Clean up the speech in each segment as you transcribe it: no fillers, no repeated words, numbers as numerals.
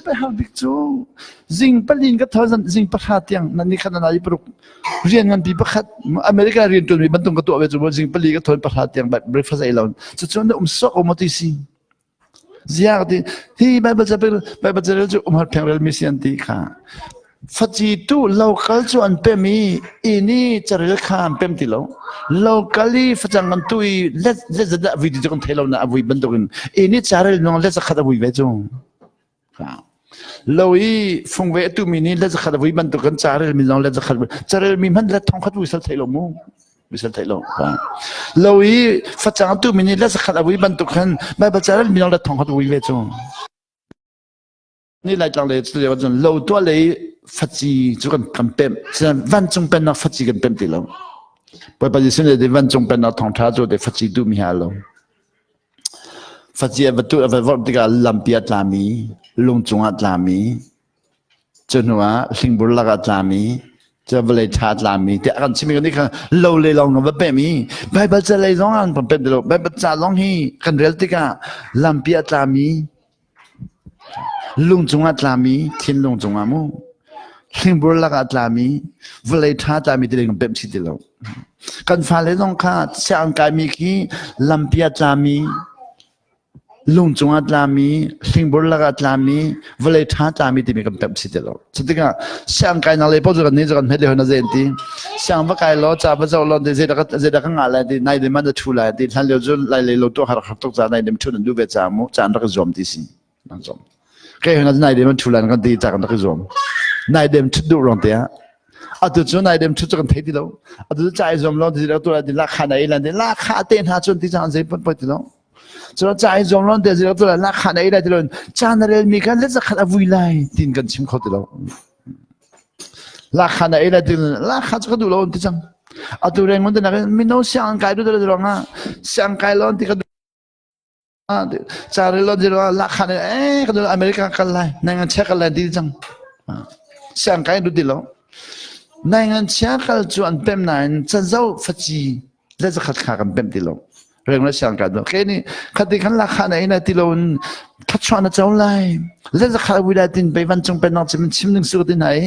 pai har bik cu. Zing palin ka tho zing pahra tiang na ni khat na i paruk rian ngan pi pakhat America rian tuan mi bantung ka tuah ve cu zing pali ka thon pahra tiang breakfast ei lo. Cucu na um sok o ti si. Ziah ti hi Bible ca Bible ca cu umhar phengrel mi si an ti kha. Faci tu local cu an pem i ini carel kha an pem ti lo. Local i facang an tu i let let zat a vui ti cu kan thei lo na a vui bantukin ini carel nong let zakhat a vui ve cu. Lo i fungve a tumi nih let zakhat a vui bantuk kan carel mi zong let zakhat carel mi hmanh let thong khat vui sal thei lo mu. Misal theih lo. Lo i facang tu mi nih let zakhat a vui bantuk khan Baibal ca mi le thong khat vui ve cu. Ni lai tlang le cu lio cun lo tuah lei faci cu kan kan pemh. Vancung pennak faci kan pemh ti lo. Bawipa Jesuh nih vancung pennak thawngṭha cu te faci tu mi ha lo. Faci a va tu a va vorh tikah lampi a tlami, lung cungah tlami, Cu hnu ah hlingbur lakah tlami, cu vawlei ṭha tlami tiah kan chimmi kan nih kha lo le lawng kan va pem i Baibal ca lei zong an pem ti lo. Baibal ca zong hi kan rel tikah lampi ah tlami, lung cungah tlami, thinlung cungah mu, hlingbur lakah tlami, vawlei ṭha tlami ti kan pem chih ti lo. Kan fale zong kha sianginn kaimi khi lampi ah tlami, Lung cungah tlami, hlingbur lakah tlami, vawlei ṭha tlami timi kan pemh si ti lo. Cutikah siang kainak lei paoh cu kan nih cu kan hmet le hon a zen ti. Siang va kai law, ca va zoh law, zei dah zei dah ka ngah lai ti, nai dem an ṭhu lai ti. Hlan lio cu lai lei lo tuah har har tuk ca nai dem ṭhu nan duh ve ca mu, ca an rak i zuam ti si. Nan zuam. Kei hon nai dem an ṭhu lai kan ti ca kan rak i zuam. Nai dem ṭhut duh rong te ah. Atu cu nai dem ṭhut cu kan thei ti lo. Atu cu ca i zuam lo ti lo tu la kha na ei lan ti la kha te hna cun ti cang zei pon poi ti lo. Cun ca i zuam lon te zero tu la khan ei lai ti lo ca na rel mi khan let zakhat a vui lai tin kan chim kho ti lo. La khan ei lai tin la kha cu ka duh lo ti cang. Atu reng mun te nak mino siang kai du te lo nga siang kai lon ti ka ca rel lon ti lo la khan eh ka du America kal lai nang an check lai ti cang. Siang kai du ti lo. Nang an chia kal cu an pem nain chan zo faci le zakhat kha kan pem ti lo. Reng le siang ka do ke ni khati khan la kha na ina ti lo in thlachuah na co lai le zakha wi lai tin pe van cung pennak chim chim ning su tin hai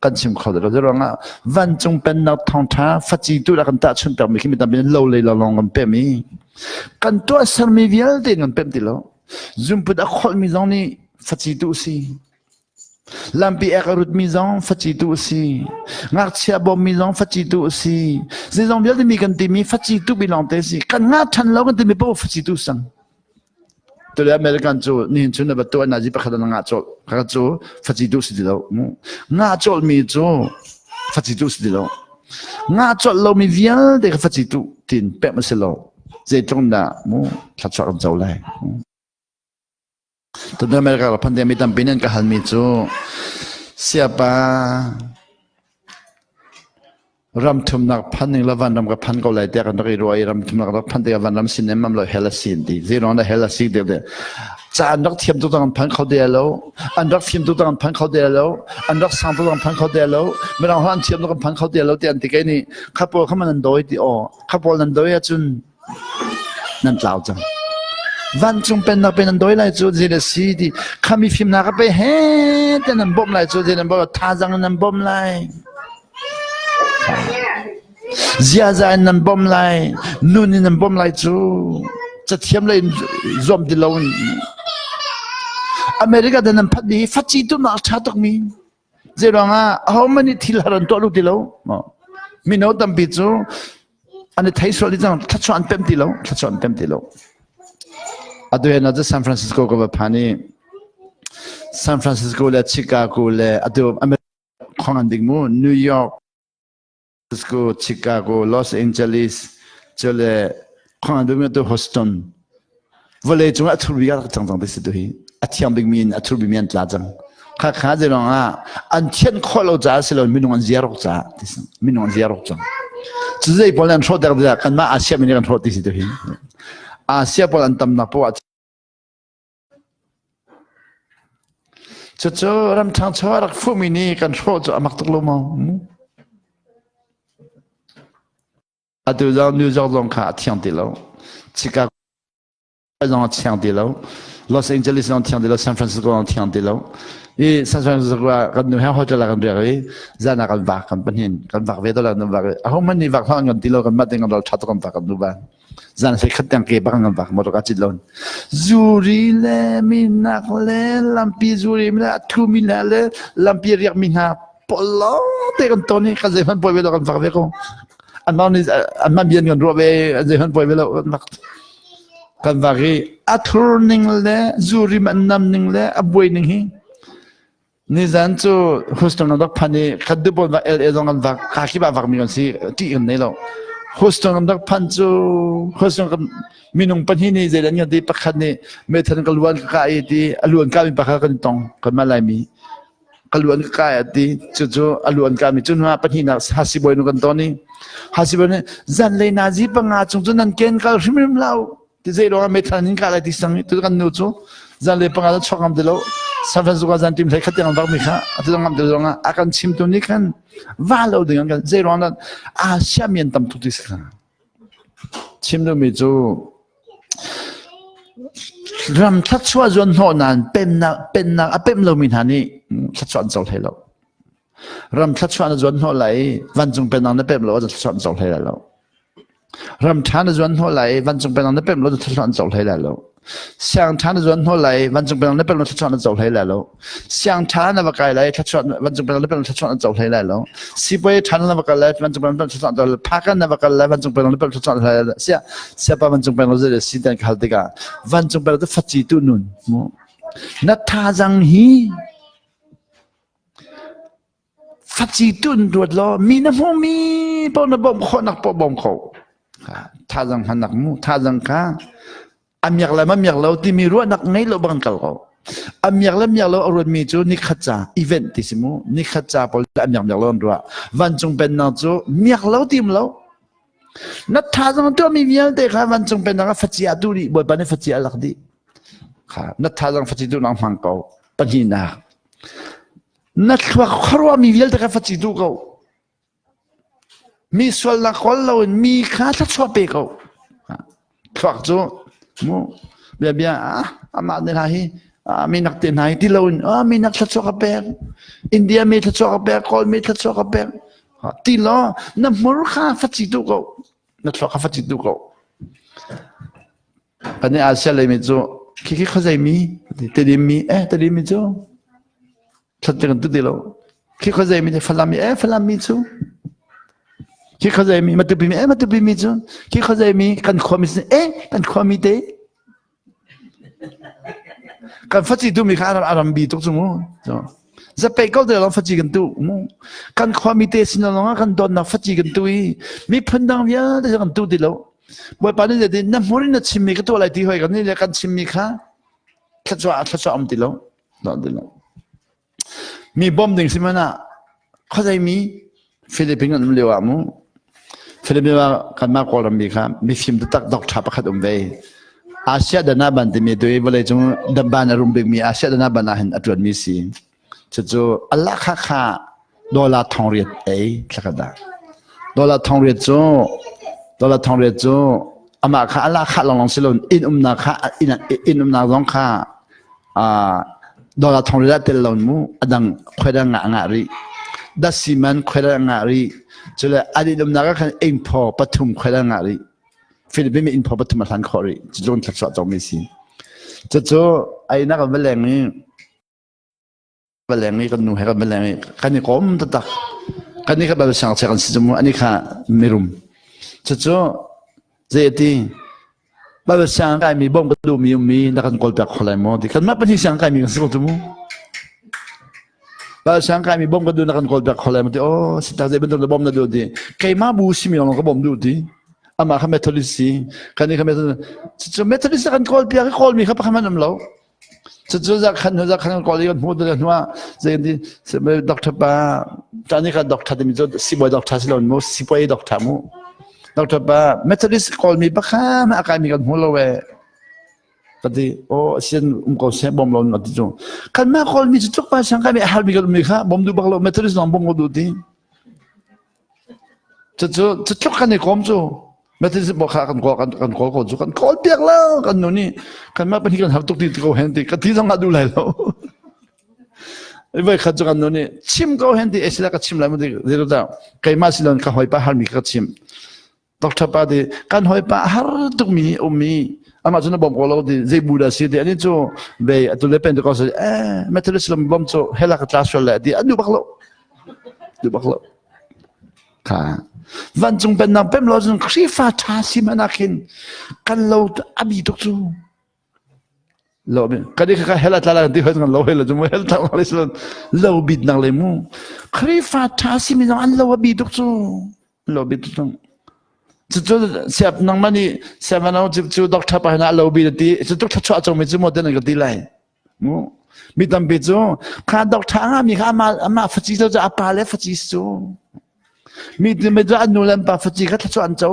kan chim kho lo ruang ah van cung pennak thawngtha faci tu la kan ta chun pek mi khi mi tam lo le lo long kan pe mi kan tuah ser mi vialte kan pem ti lo zumput a khol mi zong nih faci tu si Lampi ek a rutmi zong facitu a si. Ngakchia bawmmi zong facitu a si. Zeizong vialte mi kan timi facitu mi lawngte a si. Kan nga ṭhan lo kan timi paoh facitu sang. Tule American cu nihin chun na va tuah nazi pakhat an ngah cawlh. Kha cu facitu si ti lo. Ngah cawlh mi cu facitu si ti lo. Ngah cawlh lomi vialte kha facitu tin pemh a si lo. Zeitluk dah mu thlachuah kan co lai. Tun America ka phan mi tampi nih an ka halmi cu siapa ram thumnak phan ning la vanram ka phan ko lai tiah kan rak i ruah i ram thumnak rak phan tikah vanram sin em lo hell a si an ti zeiruang dah hell a si ti ca an rak thiam tuk an phan kho de lo an rak fim tuk an phan kho de lo an rak sang tuk an phan kho de lo mirang ho an thiam tuk an phan kho de lo ti an ti kei nih kha pawl kha man an dawi ti aw kha pawl nan dawi ahcun nan tlau cang vancung pennak pe nan dawi lai cu zei na si ti khami fimnak a pe he te nan bawmh lai cu zei nan bawmh thazang nan bawmh lai ziaza in nan bawmh lai nun in nan bawmh lai cu cathiam lei in zuam ti lo in America da nan phat mi faci tu nak tha tuk mi zei ruangah ahohmanh nih thil har an tuah lu ti lo mino tampi cu an i thei sual dih cang thluachuah an pem ti lo thluachuah an pem ti lo atu hen ah San Francisco ka va phan i San Francisco le Chicago le atu khong an ding mu New York Francisco Chicago Los Angeles cu le khong an ding atu Houston Vawlei cung ah a thur bik ah cang cang ti si tu hi. A thiang bikmi in a thur bikmi an tla cang. Kha kha zeilong ah an thian khawh lo caah si lo minung an ziarok caah ti si. Minung an ziarok cang. Cu zei pawl an hrawh dek dek kanmah Asia mi nih kan hrawh ti si tu hi. Asia pawl an tamnak poah Cucu ram ṭhangcho a rak fuhmi nih kan hrawh cu a mak tuk lo maw? Atu zong New York zong kha a thiang ti lo. Chicago zong a thiang ti lo. Los Angeles zong thiang ti lo, San Francisco zong thiang ti lo. I San Francisco ah kan nu he hotel ah kan riak i zan ah kan vak kan pahnin kan vak ve to la kan vak i aho hmanh nih vak hlah kan ti lo kan mah tein kan ral tha tuk kan vak kan nu ba zan hlei khat tiang ke bak kan vak motor ka cit lo zuri le minak le lampi zuri le a thu mi hna le lampi riak mi hna polo te kan ton i kan zei hmanh poi ve lo kan vak ve ko anmah nih anmah bian kan ruah ve zei hmanh poi ve lo kan vak kan vak i a thur ning le zurim an nam ning le a buai ning hi nizan cu Houston kan rak phan i khat du pawl LA zong kan vak ka khi ba vak mi kan si ti kan nei lo Houston kan rak phan cu Houston kan minung pahnih nih zeidan kan ti pakhat nih meithan ka luan ka ka i ti a luan ka mi pakhat kan tong kan ma lai mi ka luan ka kai a ti cucu a luan ka mi cu hnu ah pahnihnak hasibawi nu kan ton i hasibawi nih zanlei nazi panga chung cu nan ken kal hrimhrim lo ti zei ruangah meithal in ka lai ti sang tu kan nu cu zanlei panga cu chuak ngam ti lo San Francisco zan tim hlei khat tiang vak mi kha atu ngam ti ruangah a kan chim tu nih khan va lo ding an kan zei ruangah Asia mi an tam tuk ti si Chim duhmi cu ram thluachuah zuan hnawh nain pennak pennak a pemh lomi hna nih thluachuah an co hlei lo. Ram thluachuah na zuan hnawh lai i vancung pennak na pemh lo ahcun thluachuah an co hlei lai lo. Ram ṭha na zuan hnawh lai i vancung pennak na pemh lo ahcun thluachuah an co hlei lai lo. Siang ṭha na zuan hnawh lai i vancung pennak na pemh lo thluachuah na co hlei lai lo. Siang ṭha na va kai lai thluachuah vancung pennak na pemh lo thluachuah na co hlei lai lo. Sipuai ṭha na va kal lai vancung pennak na pemh thluachuah na co lai Phakan na va kal lai vancung pennak na pemh thluachuah na hlei lai Sia siapa vancung pennak zei si tan ka hal tikah vancung pennak cu faci tu nun mu na thazang hi Faci tun ruat law mi na hmumi paoh na bawmh khawhnak paoh bawm kho. Thazang hmannak mu thazang kha a miak le ma miak lo timi ruahnak ngei lo bang kal ko. A miak le miak lo a ruatmi cu nikhat ca event ti si mu nikhat ca pawl a miak miak lo an ruah. Vancung pennak cu miak lo tim lo. Na thazang tuahmi vialte kha vancung pennak ah faci ah tu dih Bawipa nih faci a lak dih. Kha na thazang faci tu nang hmang ko. Pahnihnak Na thluak khuaruahmi vialte kha faci duh ko. Mi sualnak kawl loin mi kha thluachuah pe ko. Thluak cu mu bia bia ah amah ne hna hi mi nak te hna hi ti loin ah mi nak thluachuah ka pek. India mi thluachuah ka pek, Kawl mi thluachuah ka pek. Ti law na hmur kha faci duh ko. Na thluak kha faci duh ko. Kan i Asia lei mi cu khi khi khuazei mi Tedim mi eh Tedim mi cu thlat kan tu ti lo khi khuazei mi Falam mi eh Falam mi cu khi khuazei mi Matupi mi eh Matupi mi cu khi khuazei mi kan khua mi eh kan khua mi te kan faci tu mi kha a ram bi tuk cu mu zapei ko te long faci kan tu mu kan khua mi te sin long ah kan dawtnak faci kan tu i miphun dang vialte kan tu ti lo Bawipa nih zeitin na hmur in na chimmi ka tuah lai ti hoi kan nih le kan chimmi kha thluachuah thluachuah um ti lo ti lo mi bawm ding si man ah khuazei mi Philippines an um lio ah mu Philippines ah kanmah Kawlram mi kha mifim taktak doctor pakhat um ve Asia dana ban timi tu i vawlei cung damban a rum bikmi Asia dana ban ah hin a ṭuanmi si Cucu Allah kha kha dollar 800 ei thlakhat ah. Dollar 800 cu dollar 800 cu amah kha Allah kha longlong si lo inn umnak kha inn inn umnak zong kha dollar 800 ah tel lo mu adang khoidang ngah ngah rih. Dasi man khoidang ngah rih. Cule an inn umnak ah khan inn phaw pathum khoidang ngah rih. Philippines mi inn phaw pathum a hlan khawh rih. Cucu thluachuah cawmi si. Cucu ai nak an va leng i va leng i kan nu he kan va leng i kan i kom taktak kan i kha bal siangchia kan si cu mu ani kha mirum cucu zei ti bal siang kai mi bom ka duh mi um mi na kan kawl piak kho lai maw ti kan mah pahnih siang kai mi kan si ko tu mu bal siang kai mi bom ka duh na kan kawl piak kho lai maw ti oh sita zei bantuk na bom na duh ti keimah bu si mi lawng ka bom duh ti amah kha Methodist si kan i kha Methodist cucu Methodist kan kawl piak i kawl mi kha pakhat man um lo Cucu zakhan hnu zakhan kawl i kan hmuh te hnu ah zei ti doctor pa tani kha doctor timi cu sibawi doctor si lo mu sipuai doctor mu doctor pa Methodist kawl mi pakha a kai mi kan hmu lo we ka ti o sian um ko se bom lo na ti cu kan ma kawl mi cu tluk pa sang kai mi hal mi kan mi kha bom du bak lo Methodist nong bom ko du ti cucu cu tluk kan i kom cu. Methodist pawl kha kan kawl kan kawl ko cu kan kawl piak lo kan nu nih kan mah pahnih kan har tuk ti ko hen ti ka ti zong ah duh lai lo. Voi khat cu kan nu nih chim ko hen ti esila ka chim lai mu ti ti keimah silon ka hawipa harmi ka chim. Doctor pa ti kan hawipa har tuk mi ummi amah cu na bawm ko lo ti zei bu dah si ti ani cu ve atu le Pentecost eh Methodist lam bom cu hela ka tla sual le ti an duh bak lo duh bak lo kha vancung pennak pem lo cun Khrihfa ṭha si hmanh ah khin kan lo a bi tuk cu lo kan i kha hel a tla la ti hoi kan lo hel cu mu hel tla la lo bit nak le mu Khrihfa ṭha si mi zong an lo a bi tuk cu lo bit tuk cu cu siap nangmah nih siamano cu cu doctor pa hna lo bi ti cu tuk thluachuah cong mi cu mo ten ka ti lai Mu mi tampi cu kha doctor nga mi kha ama ama faci cu a pa le faci cu mi mi cu an nu le an pa faci kha thluachuah an co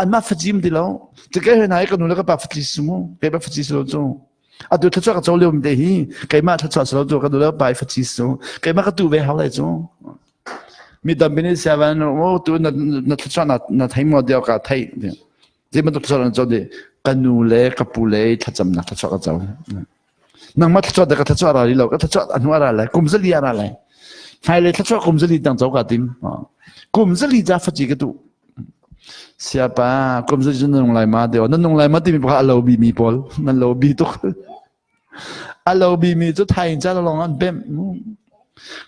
anmah faci ti lo ti ke hna ka nu le ka pa faci su mu ke pa faci su lo cu atu thluachuah ka co lio te hi keimah thluachuah su lo cu ka nu le pa faci su keimah ka tu ve hau lai cu mi tampi nih siavan o tu na na thluachuah na na thei mo deu ka thei Zei bantuk thluachuah na co di ka nu le ka pu le thlacamnak thluachuah ka co. Nangmah thluachuah de ka thluachuah ra rih lo ka thluachuah a hnu a ra lai kum zali a ra lai. Hmailei thluachuah kum zali tang co ka tim. Kum zali ca faci ka tu. Siapa kum zali cu na nung lai ma deo na nung lai ma timi pakha a lo bi mi pawl nan lo bi tuk. A lo bimi cu thaing ca lawng an pemh.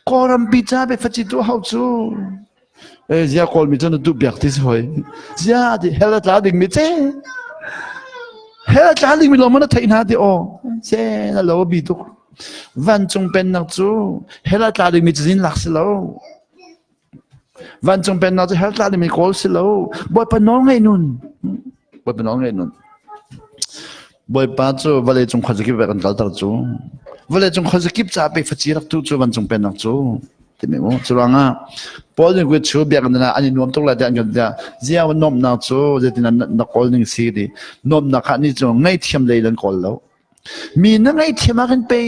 Kawlrampi ca pe faci tu hau cu. E zia Kawlmi cu na duh biak ti si hoi. Zia ti hell a tla ding mi ce. Hell a tla ding mi lawng na theih hna ti aw. Ce na lo bi tuk. Vancung pennak cu hell a tla ding mi cazin lak si lo. Vancung pennak cu hell tla ding mi kawl si lo. Bawipa nawl ngaih nun. Bawipa nawl ngaih nun. Bawipa cu vawlei cung khuazakip ah kan kalter cu. Vawlei cung khuazakip ca pe faci rak tu cu vancung pennak cu. Timi mu. Cu ruangah Paul nih kui chu biakinn ah an i nuam tuk lai tiah an kan tiah zia nuamnak cu zeitin na kawl ning si ti nuamnak kha ni cu ngaihthiam lei lan kawl lo. Mi na ngaihthiam ah khin pei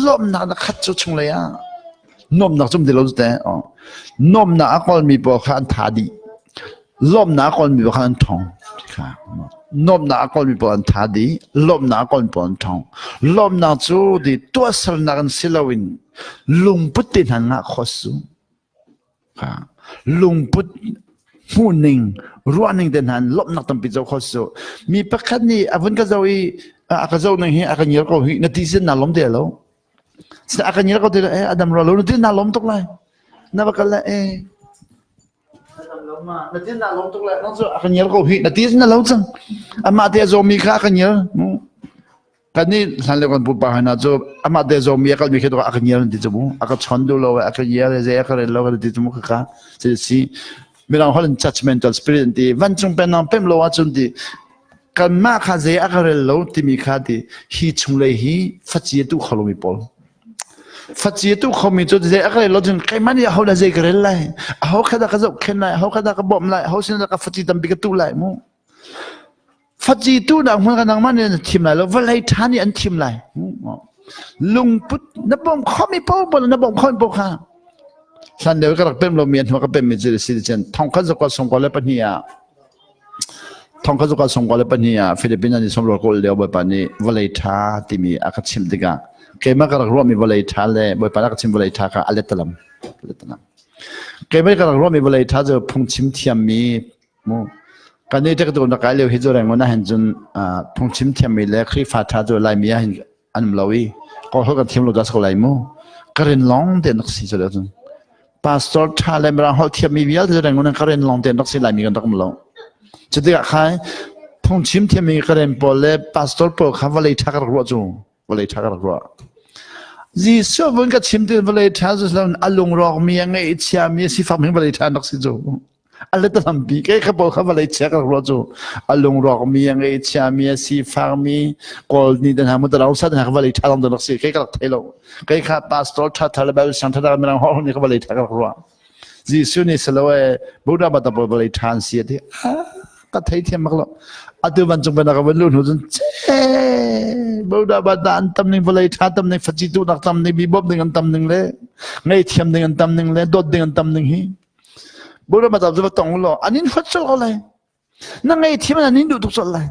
lawmhnak na khat cu chunglei ah nuamhnak cum ti lo te nuamhnak a kawlmi pawl kha an tha dih lawmhnak a kawlmi pawl kha an ṭhawng nuamhnak a kawlmi pawl an tha dih lawmhnak a kawlmi pawl an ṭhawng lawmhnak cu di tuahsernak in si loin lungput te hna ngah khawh su Lungput hmuhning, ruahning te hna in lawmhnak tampi co kho su. Mi pakhat nih a vun ka zoh i a ka zoh ning hi a ka ngiar ko hi na ti sin na lawm te lo. Sin a ka ngiar ko te eh a dam ro lo na ti na lawm tuk lai. Na va kal le eh na dam lo ma na ti na lawm tuk lai. Nang cu a ka ngiar ko hi na ti sin na lo cang. Amah te a zawmi kha a ka ngiar. Kan nih hlan lio kan pupa hna cu amah te zawmi a kalmi khi a ka ngial an ti cu mu a ka chon duh lo a ka ngial zei a ka rel lo kan ti cu mu kha si si mirang holh in judgmental spirit an ti vancung penang pem lo ahcun ti kanmah kha zei a ka rel lo timi kha ti hi chunglei hi faci a tu kho lomi pawl faci a tu khomi cu zei a ka rel lo cun keimah nih aho dah zei ka rel lai aho kha dah ka zohkhenh lai aho kha dah ka bawmh lai aho sin dah ka faci tampi ka tu lai mu Faci tuhnak hmun kha nangmah nih na thim lai lo, vawlei ṭha nih an thim lai. Lungput na bawm khomi paoh na bawm khomi paoh kha hlan lio ka rak pem lomi an hnu ka pemmi cu si cun thongkhat zakua sawmkua le pahnih ah thongkhat zakua sawmkua le pahnih ah Philippines an i sawmrual kawl lio Bawipa nih vawlei ṭha timi a ka chimh tikah keimah ka rak ruahmi vawlei ṭha le Bawipa nih a ka chimh vawlei ṭha kha a letalam letalam keimah ka rak ruahmi vawlei ṭha cu phungchim thiammi Mu kan i tek tu na kai lio hi cu Rangoon ah hin cun phungchim thiammi le Khrihfa ṭha cu Laimi ah hin an um lo i kawl holh kan thiam lo dah si ko lai mu. Ka rin lawng te nak si cu cun. Pastor ṭha le Mirang holh thiammi vialte cu Rangoon ah ka rin lawng te nak si Laimi kan rak um lo. Cutikah khai phungchim thiammi Karen pawl le pastor pawl kha vawlei ṭha ka rak ruah cu vawlei ṭha ka rak ruah. Jesuh vun ka chim tin vawlei ṭha cu a lungrawkmi a ngaihchiami a sifakmi vawlei ṭha nak si cu. A let lampi ke kha pawl kha vawlei chia ka ruah cu a lungrawkmi a ngaihchiami a sifakmi kawl ni dan ha mu tarau sa dan ha vawlei ṭha dang rak si ke ka rak thei lo kei kha pastor ṭha ṭha le Bible sang ṭha ṭha mirang holh ni kha vawlei ṭha ka rak ruah Jesuh nih silo e Buddha bata pawl vawlei ṭha an si a ti ka thei thiam bak lo atu vancung bana ka van lu hnu cun che Buddha bata an tam ning vawlei ṭha tam ning faci tu nak tam ning bi bawm ding an tam ning le ngaihthiam ding an tam ning le dawt ding an tam ning hi Buddha bata cu va tong law an in huat colh ko lai. Na ngaihthiam na nin duh tuk colh lai.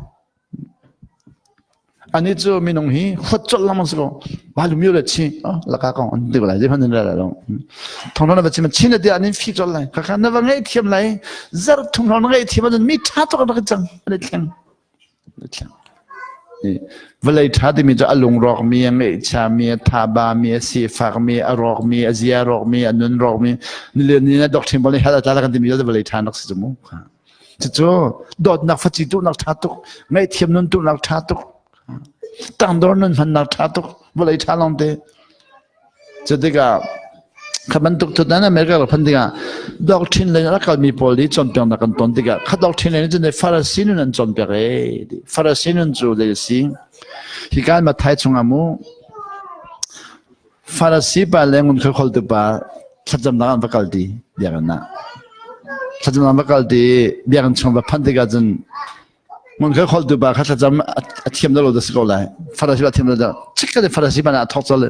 Ani cu minung hi huat colh lengmang si ko. Ba lu miu le chi laka kong an ti lai zeihmanh nan la lo. Thong na va chim chin na ti an in fi colh lai. Khakha na va ngaihthiam lai. Zarh thum hrawng na ngaihthiam ahcun mi ṭha tuk an rak cang. An i thleng. Vawlei ṭha timi cu a lungrawkmi, a ngaihchiami, a thaba-mi, a sifakmi, a rawkmi, a zia rawkmi, a nun rawkmi, nilian ni na dok ṭhin bal hell a tla kan timi cu vawlei ṭha nak si cu mu. Cucu dawtnak faci tuhnak ṭha tuk, ngaihthiam nun tuhnak ṭha tuk, tangdor nun hmannak ṭha tuk, vawlei ṭha lawngte. Cu tikah kha bantuk thutdan America rak phan tikah doctrine lei a kalmi pawl nih cawnpiaknak kan ton tikah kha doctrine lei cun Pharisee nun an cawnpiak ee Pharisee nun cu zei a si hika Matthai chungah mu Pharisee pa le ngun kholtu pa thlacamnak an va kal ti biakinn ah thlacamnak an va kal ti biakinn chung va phanh tikah cun Ngun kha kholtu pa kha thlacam a thiam lo da si ko lai. Farasi pa thiam lo da. Chikka le Farasi pa na thok chol.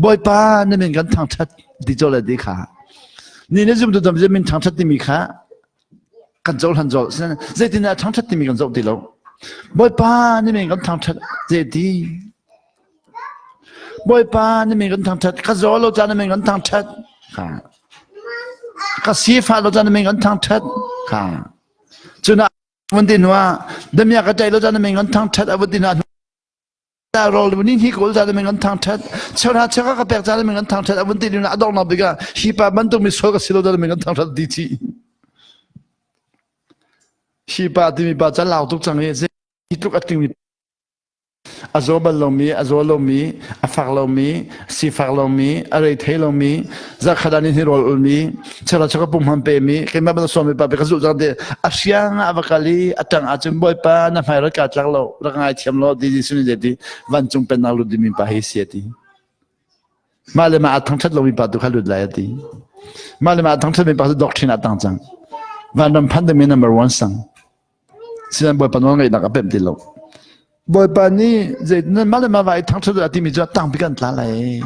Bawipa na min kan thangthat ti chol le ti kha. Ni na zum tu dam min thangthat timi kha kan cohlan zol. Zeitin dah thangthat timi kan zoh ti lo. Bawipa na min kan thangthat zeiti. Bawipa na min kan thangthat. Ka zaw lo ca na min kan thangthat. Kha. Ka sifah lo ca na min kan thangthat. Kha. Cuna vun ti hnuah damiak ka ṭai lo caan meng an thangṭhat a vun ti hna rol ni hi kawl caan meng an thangṭhat cheuhra cheuka ka pek caan meng an thangṭhat a vun ti hnuah a donghnak bik ah hi pa bantuk mi sual ka si lo caan meng an thangṭhat ti chi hi pa timi pa ca lau tuk cang hi hi tluk a tlingmi A zaw bal lomi, a zaw lomi, a fak lomi, sifak lomi, a reithei lomi, zarkhat ah ni rawl ulmi, chera chaka pum pemi, keimah ban sawmi pa pe ka zulh cang ti a hriang ah a va kal i a tang ahcun Bawipa na hmai rak ka tlak lo, rak ngai thiam lo ti Jesuh nih ti vancung pennak lut dingmi pa hi si a ti. Mah le mah a thangṭhat lomi pa tu kha lut lai a ti. Mah le mah a thangṭhatmi pa cu doctrine ah tang cang. Vanram phan dingmi number one sang. Sinan Bawipa nawl ngeihnak a pemh ti lo. Bawipa nih zei mah le mah va i thangṭhat a timi cu tangpi kan tla lai.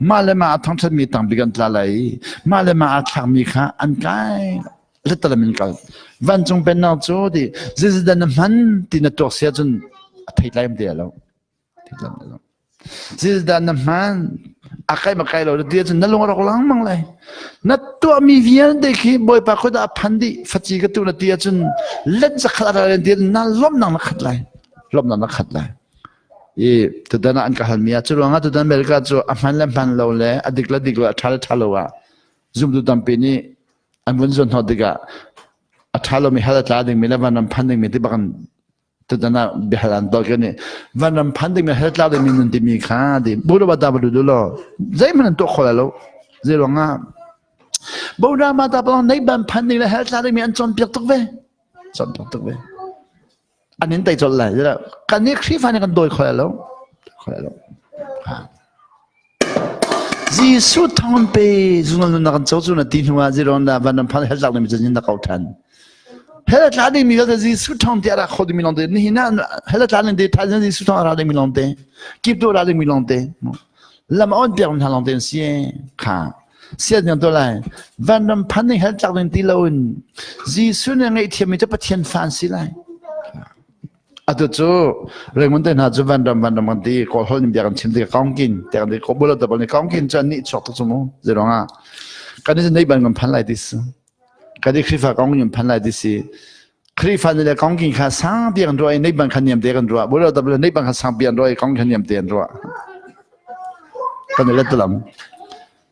Mah le mah a thangṭhatmi tangpi kan tla lai. Mah le mah aa thlakmi kha an kai letalam in kal. Vancung pennak cu ti zeidah na hman ti na tuak sia cun a thei tlai ti lo. Zeidah na hman? A kai ma kai lo ti ahcun na lung a rawk lengmang lai. Na tuahmi vialte khi Bawipa kut ah a phan dih faci ka tu na ti ahcun let zakhat a ral ti na lawmnak na khat lai. Lawmnak na khat lai. I tutan ah an ka halmi ah cu ruangah tutan America cu a hman le hman lo le a dik le dik lo a ṭha le ṭha lo ah zumtu tampi nih an vun zuan hnawh tikah a ṭha lomi hal a tla dingmi le vanram phan dingmi ti bak tutan ah biahal an tuah kan i vanram phan dingmi hell tla dingmi nun timi kha di bulo ba ta ba du lo zeihmanh an tuah kho lai lo zei ruangah Buddha mata pa nei ban phan ding le hell tla dingmi an cawnpiak tuk ve cawnpiak tuk ve an in tei colh lai kan nih Khrihfa nih kan dawi kho lai lo kho lai lo Jesuh thawng pe zungzal nunnak kan co cu na ti hnu ah ziron dah van ram phan hell tlak dingmi cu na ko ṭhan. Hell tla dingmi vialte Jesuh thawng ti a rak kho dingmi lawng te nihin ah hell tla ding te thaizing Jesuh thawng a ra dingmi lawng te kiptu a ra dingmi lawng te lam a on piak hna lawng te an si kha siat ning to lai vanram phan ding hell tlak ding ti loin Jesuh nih ngaihthiammi cu Pathian fa an si lai. Atu cu Raymond te hna cu vanram vanram kan ti kawl holh ning bia kan chim tikah kaungkin te kan ti ko bulo tabal ni kaungkin cu an nih chuak tuk cu mu zei ah kan i nei ban kan phan lai ti si kan i Khrihfa kaungkin phan lai ti si Khrihfa nih le kaungkin kha sang pi kan ruah i nei ban kha niam te kan ruah bulo tabal nei ban kha sang pi an ruah i kaungkin kha niam te an ruah kan i let lam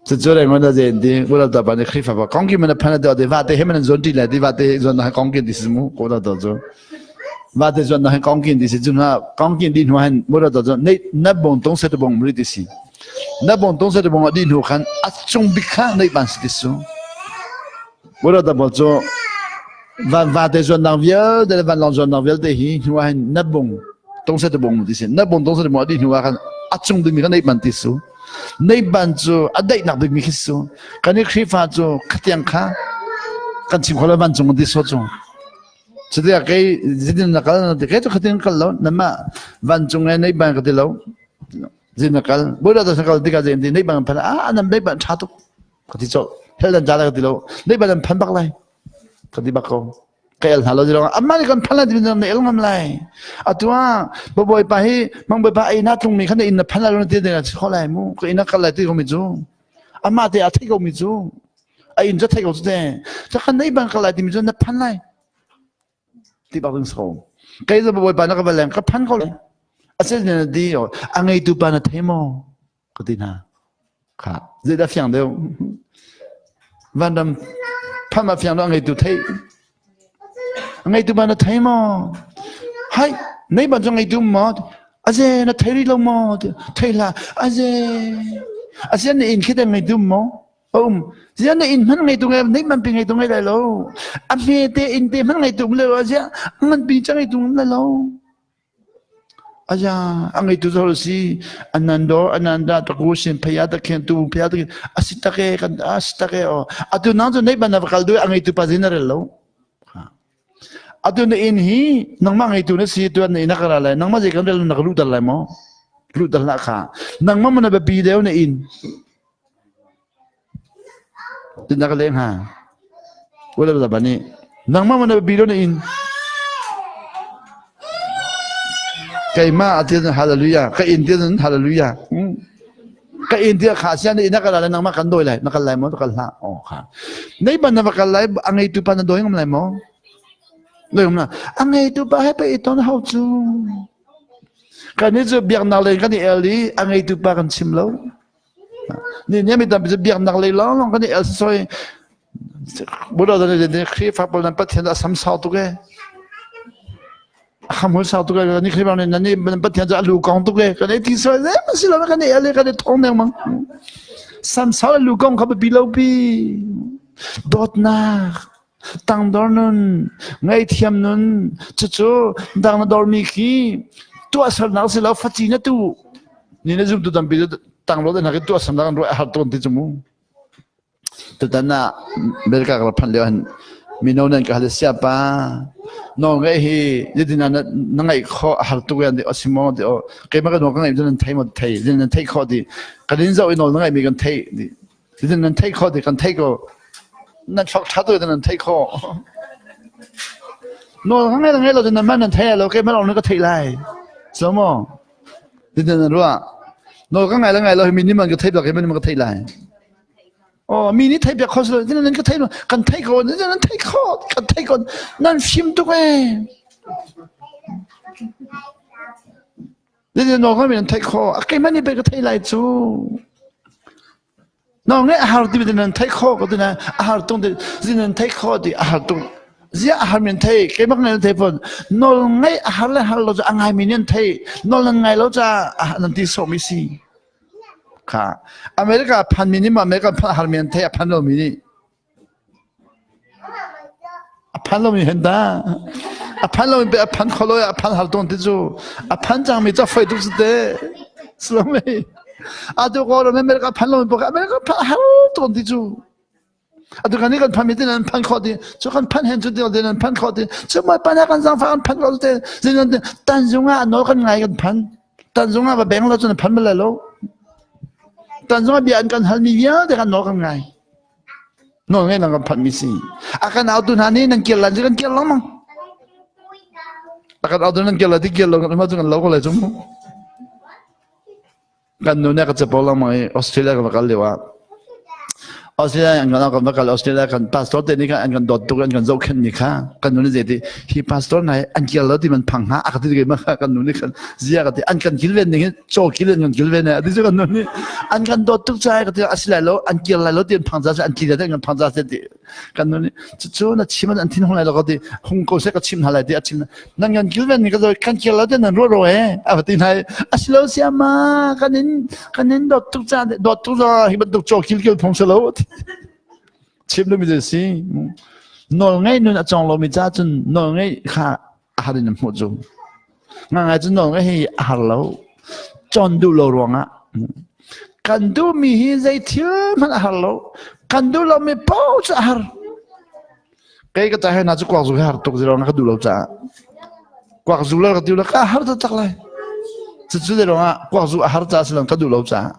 Cucu reng na zen ti ula ta pa ni Khrihfa pa kong ki man phan da de va te he man zon ti le ti va te zon na kong kin ti si mu ko da to cu va te zon na kong kin ti si cu na kong kin di hnu han mu da to cu nei na bong tong se te bong muri ti si na bong tong se te bong di hnu khan a chung bik kha nei ban si ti su mu da ta bo cu van va te zon dang vialte le van long zon dang vialte hi hnu han na bong tong se te bong ti si na bong tong se te bong di hnu khan a chung ding mi kha nei ban ti su Neiban cu a daihnak bikmi khi su. Kan i Khrihfa cu khatiang kha kan chim kho lo vancung ti so cu. Cutikah kei zidin na kal na ti kei cu khatiang kal lo nama vancung e neiban ka ti lo. Zin na kal. Buddha ta kal tikah zein ti neiban phan ah nan neiban tha tuk ka ti cho. Hell dan jala ka ti lo. Neiban an phan bak lai. Ka ti bak ko. Ka el hna lo ti amma nih kan phan lai ti na el ngam lai. Atu ah bawipa hi mang bawipa ei na tlung mi khan inn na phan lai lo ti na kho lai mu. Ka inn kal lai ti ko mi cu. Amma te a thei ko mi cu. A inn cu thei ko cu te. Ca kan nei bang kal lai ti mi cu na phan lai. Ti bak ding so. Kei zo bawipa na ka va leng ka phan ko lai. Ase na di a ngeitu pa na thei maw? Ka ti hna. Kha zeidah fiang deuh? Vanram pham a fiang deuh a ngeitu thei. A ngeitu pa na thei maw? Hai, nei ban cu ngeitu maw? Aze na thei rih lo maw? Thei hlah. Aze. Asian na inn khi te ngeitu maw? A um. Zian na inn hman ngeitu ngai, nei man pi ngeitu ngai lai lo. A hme te inn te hman ngeitu le lo. Azia ngan pi cha ngeitu lai lo. Aya, a ngeitu zor si anando ananda taku sin phaya ta khen tu phaya ta asi take kan asi take o atu nang chu nei ban na kal du a ngeitu pa zin rel lo atu na in hi nangma ngeitu na si tu na ina kara lai nangma je kan rel na lu dal lai mo lu dal la kha nangma mo na ba pi deu na in Tin ka leng ha. Wala ba bani. Nangmah mana bido na in. Keimah atin hallelujah. Ka in tin hallelujah. Ka in tia kha sian ina ka lai nangmah kan doi lai. Na kal lai mo kal hlah. Oh kha. Nei ban na kal lai angei tu pa na doi ngam lai mo. Doi ngam na. Angei tu pa he pe iton hau chu. Kan ni chu biaknak lei kan i el i angei tu pa kan chim lo. Ni nih mi tampi cu biaknak lei lawnglawng kan i el soi. Buddha nih Khrihfa pawl nan Pathian a sam sau tuk e. A khamhul sau tuk e. Ni Khrihfa nih nan nan Pathian cu a lu kong tuk e. Kan i ti soi ze ma si lo kan i el i kan i thong dengmang. Sam sau le lu kong kha biapi lo pi. Dawtnak tangdor nun ngaihthiam nun cucu dang na dormi khi tuahsernak si lo faci na tu ni na zumtu tampi cu tanglo te hna khi tuahsernak an ruah a har tawn ti cu mu tutan ah America ka phan lio han mino nan ka hal siapa nawl ngeih hi zeitin na na ngaih kho a har tuk yan ti asimo ti o keimah ka nawl ka ngaih nan thei mo thei nan thei kho ti kan in zoh i nawl na ngaih mi kan thei ti Cutin nan theih khawh ti kan theih ko. Nan thluak ṭha tu nan theih khawh. Nawl ka ngei ngei lo nan man nan thei lo ke man na ka theih lai. So mo. Cutin nan ruah. Nawl ka ngai lo ngai lo mi nih man ka theih bak man ka theih lai. Oh mi nih theih piak kho silo nan ka theih lo kan theih ko nan theih kho kan theih ko nan fim tuk ee. Nan nawl ngai nan theih khawh. A keimah nih pei ka theih lai cu. Nawl ngai a har ti nan theih khawh ko tina a har tung ti zin nan theih khawh ti a har tung. Zia a har min thei keimah ngai nan thei fawn. Nawl ngai a har le har lo cu a ngai mi nan thei. Nawl nan ngai lo ca nan ti sawh mi si. Kha America phan mi nih ma America phan har mi an thei a phan lo mi nih. A phan lomi hen ta. A phan lomi pe a phan kholo a phan har ton ti cu. A phan cangmi cu a foi tuk si te. Salome. Atu ko ram America phan lomi pok America phan har ton ti cu. Atu kan ni kan phan mi tin an phan kho ti. Cu kan phan hen cu ti tin an phan kho ti. Cu mai pan kan zang fa kan phan kho te. Zin tan zung ah nawl kan ngai kan phan. Tan zung ah va beng lo cun phan bal lo. Tan zung ah bia an kan hal mi vialte kan nawl kan ngai. Nawl ngai nan kan phanmi si. A kan autu hna nih nan kir lan cu kan kir lengmang. A kan autu nan kir lai ti kir lo kan kan lo ko lai cu mu. Kan nu nih ka capo lengmang i Australia kan va kal lio ah Australia an kan kan va kal Australia kan pastor te nih khan an kan dawt tuk an kan zohkhenh mi kha kan nu nih zeiti hi pastor hna hi an kir lo ti man phang hna a ka ti ke ma kan nu nih khan zia ka ti an kan kilven ning hi caw kilven kan kilven e ati cu kan nu nih an kan dawt tuk caah ka ti a si lai lo an kir lai lo ti an phang ca an tli lai an phang ca ti kan nu nih cucu na chim an thin hung lai lo ka ti hung ko seh ka chim hna lai ti a chim nan kan kilven ni ka kan kir lo ti nan ruah ro e a ti hna a si lo siama kan in kan in dawt tuk ca dawt tuk ca hi bantuk caw kil kil phung si lo chim lo mi si nawl ngei nun a cawng lo mi ca cun nawl ngei kha a har in a hmuh cu ngangai cu nawl ngeih hi a har lo cawn duh lo ruangah kan duhmi hi zei thil hmanh a har lo kan duh lomi paoh cu a har kei ka ca he na cu kuak zu hi har tuk zero na ka duh lo caah kuak zu le ka duh lo ka har taktak lai cucu le ruangah kuak zu a har caah si lo ka duh lo caah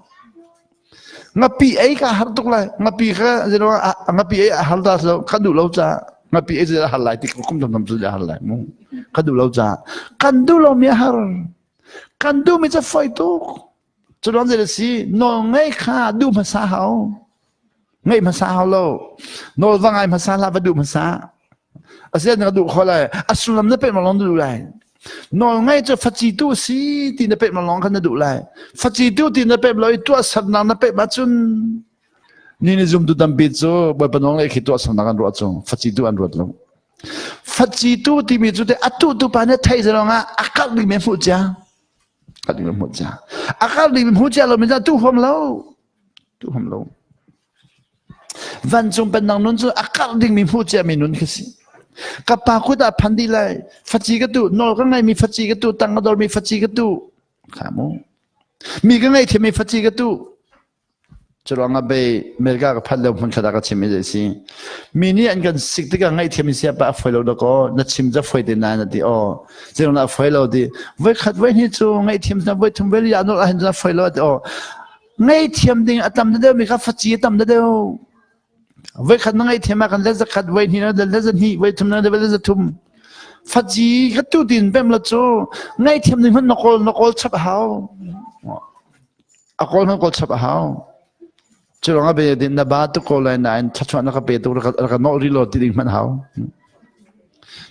ngapi ei ka har tuk lai ngapi kha zero ngapi ei a har ta si lo ka duh lo caah. Ngapi ei cu a har lai ti kum tam tam cu a har lai mu. Ka duh lo caah. Kan duh lo mi a har. Kan duh mi cu foi tuk. Cu ruang zei si nawl ngei kha duh hmasa hau. Ngeih hmasa hau lo. Nawl va ngai hmasa hlah va duh hmasa. Asian na duh kho lai. A sullam na pek lawng na duh lai. Nawl ngei cu faci tu si ti na pek lawng khan na duh lai. Faci tu ti na pek lo i tuahsernak na pek ahcun ni ni zumtu tampi cu Bawipa nawl ngei khi tuahsernak an ruah cu faci tu an ruat lo. Faci tu timi cu te atu tu pa nih thei zalong ah a karh ding mi hmuh cia. A ding mi hmuh cia. A karh ding mi hmuh cia lo mi tu huam lo. Tu huam lo. Vancung pennak nun cu a karh dingmi hmuh ciami nun khi si. Ka pa kut ah phan dih lai. Faci ka tu, nawl ka ngaimi faci ka tu, tang ka dormi faci ka tu. Kha mu. Mi ka ngei thiammi faci ka tu. Curuang ah bei America ka phan leo hmun khat ah ka chim i si. Mi nih an kan sik tikah ngaihthiam in siapa a foi lo dakaw na chim ca foi te na na ti aw. Zeiruang a foi lo ti. Voi khat voi hnih cu ngaihthiam na voi thum voi li ah nol ah hin a foi lo ti aw. Ngaihthiam ding a tam deuh mi kha faci a tam deuh. Voi khat na ngaihthiam ah kan le zakhat voi hnih na le zahnih voi thum na le zathum. Faci kha tu tin pem la cu ngaihthiam ding hmanh na kawl na kawl chap a hau. A kawl hmanh kawl chap a hau. Cu ruang ah bia din na ba tuk ko lai nain thluachuah na ka pe tuk rak ka nawh rih law ti ding hmanh hau.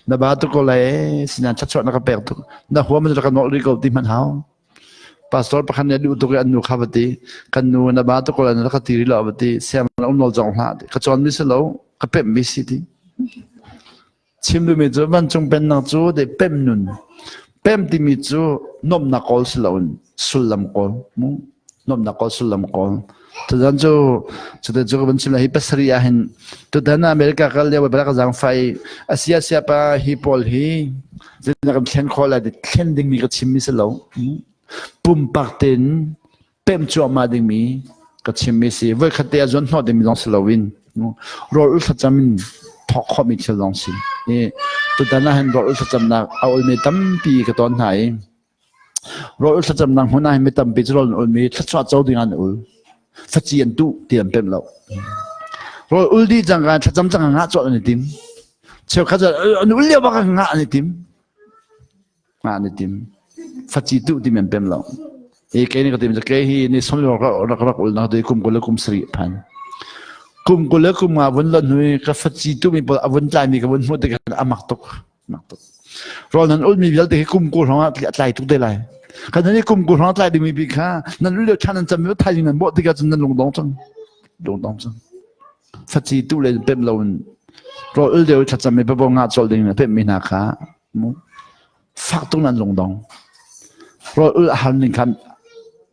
Na ba tuk ko lai ee sinain thluachuah na ka pek tuk na huam rak ka nawh rih ko ti hmanh hau. Pastor pakhat nih a duh tuk i an nu kha va ti kan nu na ba tuk ko lai na ka ti rih lo va ti siang na um nawl zong hlah ka cawn mi si lo ka pemh mi si ti Chim duhmi cu vancung pennak cu de pem nun. Pem timi cu nuamhnak kawl si loin sullam kawl. Mu nuamhnak kawl sullam kawl. Tutan cu cutan cu ka van chim lai hi pasarih ah hin tutan America kal lio bala ka zaangfai asia sia pa hi pawl hi zeitindah kan thlen khawh lai thlen dingmi ka chimmi si lo. Pumpak tein pemh cuahmah dingmi ka chimmi si. Voikhat te ah zuan hnawh dingmi zong si loin rawl ul thlacam in thawk khawhmi thil zong si. I tutan ah hin rawl ul thlacamnak a ulmi tampi ka tawn hna i rawl ul thlacamnak hmun ah hin mi tampi cu rawl an ulmi thluachuah co ding an ul. Faci an tuh ti an pemh lo. Rawl ul dih cang ka thlacam cang ngah cawlh an i tim. Cheukhat cu an ul lio bak ah ngah an i tim. Ngah an i tim. Faci tuh timi an pem lo. I kei nih ka tim kei hi ni som rak rak rak ul nak kum 20 le kum 70 phan. Kum 20 le kum nga vun lon hui ka faci tu mi pawl a vun tlai mi ka vun hmuh tik a mak tuk. Mak tuk. Rawl nan ul mi vialte hi kum 20 hrawng ah a tlai tuk te lai. Kan ni kum 20 hrawng tlai ding mi bi kha nan ul lio chan nan cam mi thai nan bawh tikah cun nan lungdong cang. Lungdong cang. Faci tu le pem lo in rawl ul deu thlacam mi pabo nga chol ding pem mi hna kha mu fak tuk nan lungdong rawl ul a har ning khan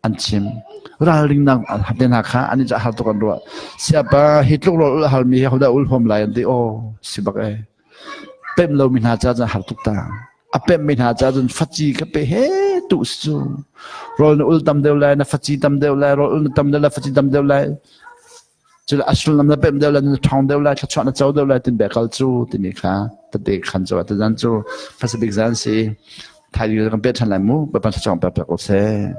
an chim ralring nak te hna kha an i har tuk an ruah siapa hi tluk rawl ul a har mi hi hodah ul huam lai an ti aw si bak e pem lo mi hna ca cun har tuk ta a pem mi hna ca cun faci ka pe he tu si cu rawl na ul tam deuh lai na faci tam deuh lai rawl ul na tam deuh lai faci tam deuh lai Cun a sullam na pemh deuh lai, na ṭhawng deuh lai, thluachuah na co deuh lai tin bia kal cu timi kha tete khan cu tuzan cu hmasa bik zan si. Thaizing kan peh ṭhan lai mu, Bawipa thluachuah pek pek ko seh.